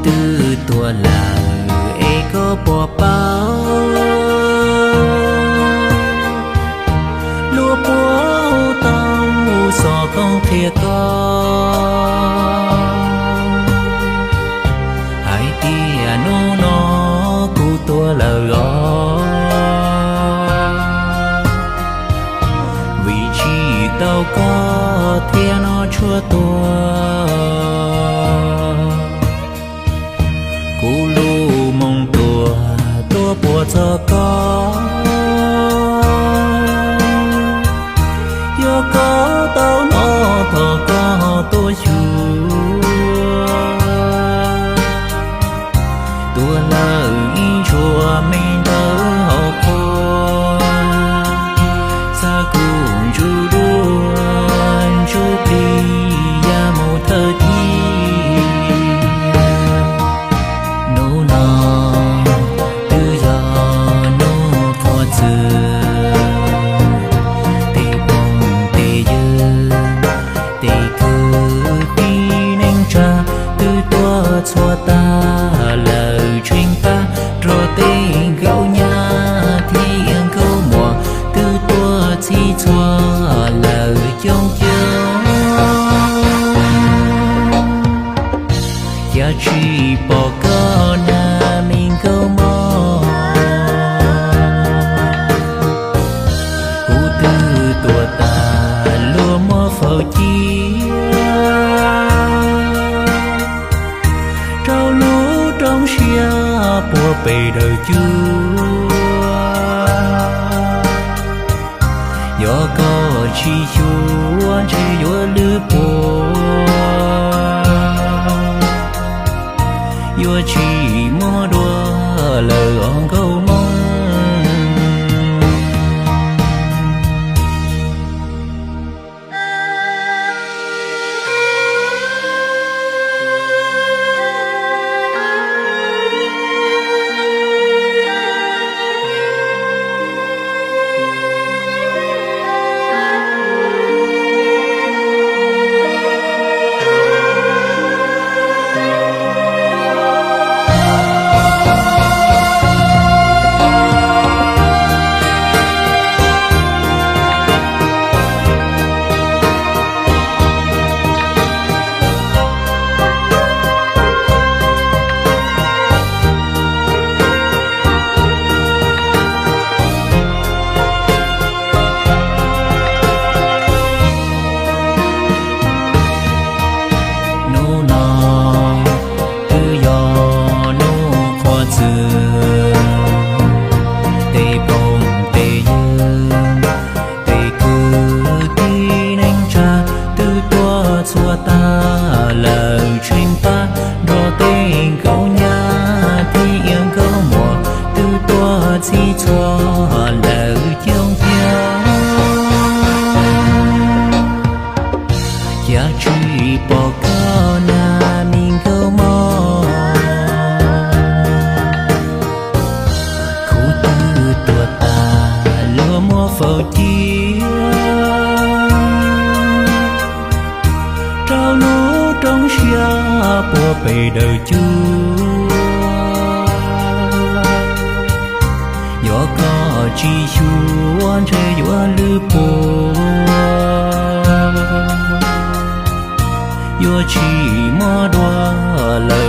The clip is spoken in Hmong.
Twb tuag lawm es koj puas paub, luag puab tau xov tooj qhia koj hais tias hnub no kuv tuag lawm os. Vim tsis tau koj thiab no tshuav tuag, kuv lub moo tuag tuaj puag txog koj. Yog koj tau hnov thov koj tuaj xyuas, tuag lawm ib ntshua me ntawv hauv qhua, txhaj kuj ntsuj duab ntsuj plig ya mus thawj thiab. Hnub no twb yog hnub qhuav txwm, tej phooj tej ywg, tej kwv tij neej tsa twb tuaj txhua tag lawm, tsheej pab nrog tej nkauj nyab thiab nkauj muam twb tuaj txhij txhua lawm coob coob. Cas tsis pom koj na me nkauj mog, kuv twb tuag tas luag muab faus cia rau lub roob siab puag pem dawm cua. Yog koj tsis xyuas ntshe yuav lwj puas, yuav tsis muaj dua lawm os nkauj Hmoob. Hnub no twb yog hnub qhuav txwm, tej phooj tej ywg, tej kwv tij neej tsa twb tuaj txhua tag lawm, tsheej pab nrog tej nkauj nyab thiab nkauj muam twb tuaj txhij txhua lawm coob coob. Cas tsis pom koj na me nkauj mog, kuv twb tuag tas luag muab faus cia rau lub roob siab puag pem dawm cua. Yog koj tsis xyuas ntshe yuav lwj puas, yuav tsis muaj dua lawm